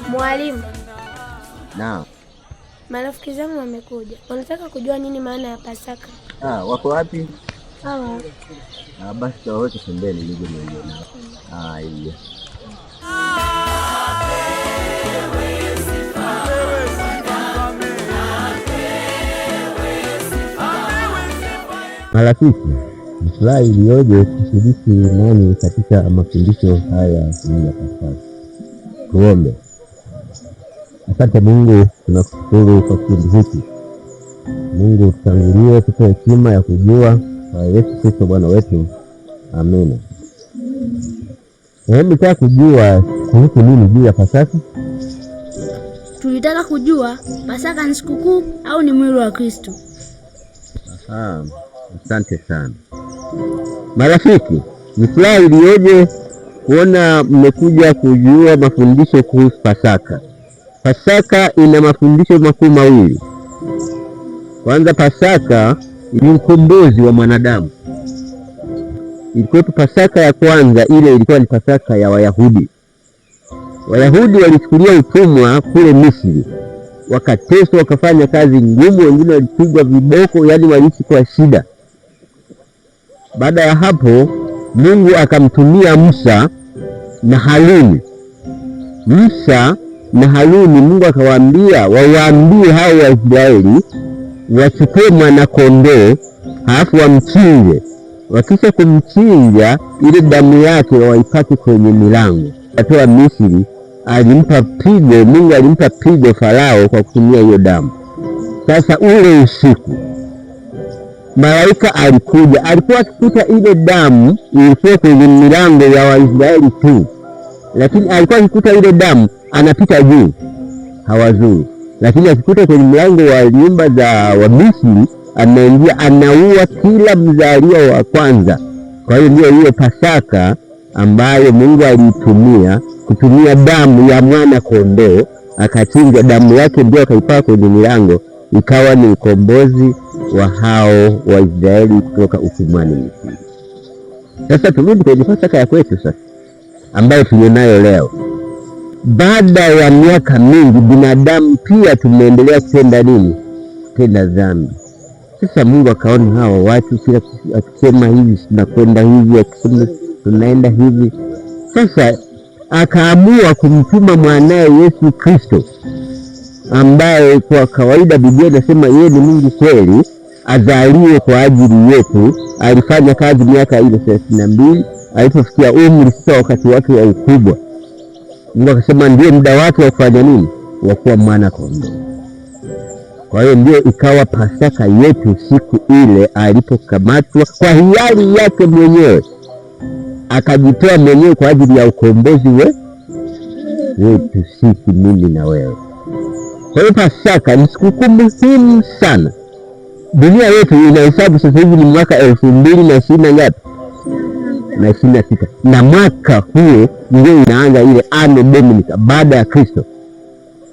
Mwalimu. Naam. Marafiki zangu wamekuja, wanataka kujua nini maana ya Pasaka. Ah, wako wapi? Hawa. Ah, basi tawaweke pembeni nije niongee nao. Haya. Marafiki, ni furaha iliyoje kushiriki nanyi katika mafundisho haya ya Pasaka. Tuombe. Asante Mungu, tunakushukuru kwa kipindi hiki. Mungu tutangulie, tupe hekima ya kujua kwa Yesu Kristo Bwana wetu, amina. Hebu nataka kujua kuhusu nini juu ya Pasaka? Tulitaka kujua Pasaka ni sikukuu au ni mwili wa Kristo? Aha, asante sana marafiki. Ni furaha iliyoje kuona mmekuja kujua mafundisho kuhusu Pasaka. Pasaka ina mafundisho makuu mawili. Kwanza, Pasaka ni ukombozi wa mwanadamu. Ilikuwepo Pasaka ya kwanza, ile ilikuwa ni Pasaka ya Wayahudi. Wayahudi walichukulia utumwa kule Misri, wakateswa, wakafanya kazi ngumu, wengine walipigwa viboko, yaani waliishi kwa shida. Baada ya hapo, Mungu akamtumia Musa na Haruni. Musa na Haruni, Mungu akawaambia wawaambie hao Waisraeli wachukue mwanakondoo halafu wamchinje. Wakisha kumchinja, ile damu yake waipake kwenye milango. Atoa Misri, alimpa pigo Mungu alimpa pigo Farao kwa kutumia hiyo damu. Sasa ule usiku malaika alikuja, alikuwa akikuta ile damu ilikuwa kwenye milango ya Waisraeli tu, lakini alikuwa akikuta ile damu anapita juu, hawazuru. Lakini akikuta kwenye mlango wa nyumba za Wamisri anaingia, anaua kila mzaliwa wa kwanza. Kwa hiyo ndio hiyo Pasaka ambayo Mungu aliitumia kutumia damu ya mwana kondoo, akachinja damu yake ndio akaipaka kwenye milango, ikawa ni ukombozi wa hao Waisraeli kutoka utumwani Misri. Sasa turudi kwenye Pasaka ya kwetu sasa ambayo tulionayo leo. Baada ya miaka mingi, binadamu pia tumeendelea kutenda nini? Kutenda dhambi. Sasa Mungu akaona hawa watu kila akisema hivi tunakwenda hivi, akisema tunaenda hivi. Sasa akaamua kumtuma mwanaye Yesu Kristo, ambaye kwa kawaida Biblia inasema yeye ni Mungu kweli, azaliwe kwa ajili yetu. Alifanya kazi miaka ile 32. Alipofikia umri sasa, wakati wake wa ukubwa, Mungu akasema ndio muda wake wa kufanya nini? Wa kuwa mwana kondoo. Kwa hiyo ndio ikawa Pasaka yetu siku ile alipokamatwa kwa hiari yake mwenyewe, akajitoa mwenyewe kwa ajili ya ukombozi wetu sisi, mimi na wewe. Kwa hiyo Pasaka ni sikukuu muhimu sana. Dunia yetu inahesabu sasa hivi ni mwaka 2020 na ngapi? Na 26, na mwaka huo ndio inaanza ile Anno Domini, baada ya Kristo.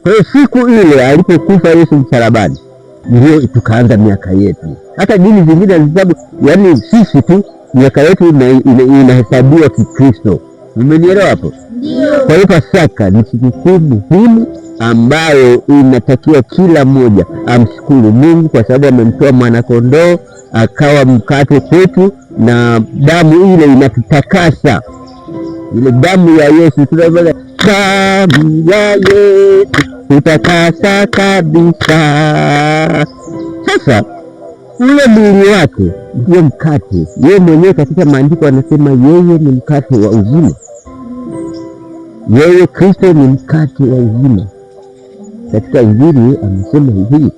Kwa hiyo siku ile alipokufa Yesu msalabani ndio tukaanza miaka yetu. Hata dini zingine hazihesabu, yaani sisi tu miaka yetu inahesabiwa Kikristo. Umenielewa hapo? Kwa hiyo Pasaka ni sikukuu muhimu ambayo inatakiwa kila mmoja amshukuru Mungu kwa sababu amemtoa mwanakondoo akawa mkate kwetu, na damu ile inatutakasa. Ile damu ya Yesu, damu ya Yesu utakasa kabisa. Sasa ule mwili wake ndio mkate. Yeye mwenyewe katika maandiko anasema yeye ni mkate wa uzima. Yeye Kristo ni mkate wa uzima. Katika Injili amesema hivi,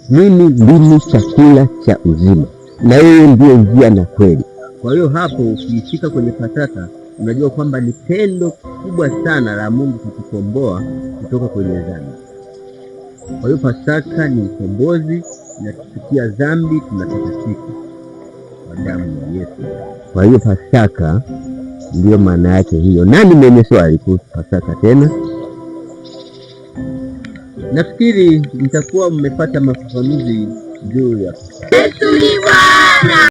mimi ndimi chakula cha uzima, na yeye ndiyo njia na kweli. Kwa hiyo hapo ukiishika kwenye Pasaka unajua kwamba ni tendo kubwa sana la Mungu kutukomboa kutoka kwenye dhambi. Kwa hiyo Pasaka ni ukombozi, inatufikia dhambi, tunatakasika kwa damu ya Yesu. Kwa hiyo Pasaka ndiyo maana yake hiyo. Nani mwenye swali kuhusu Pasaka tena? Nafikiri mtakuwa mmepata mafafanuzi juu ya Yesu ni Bwana.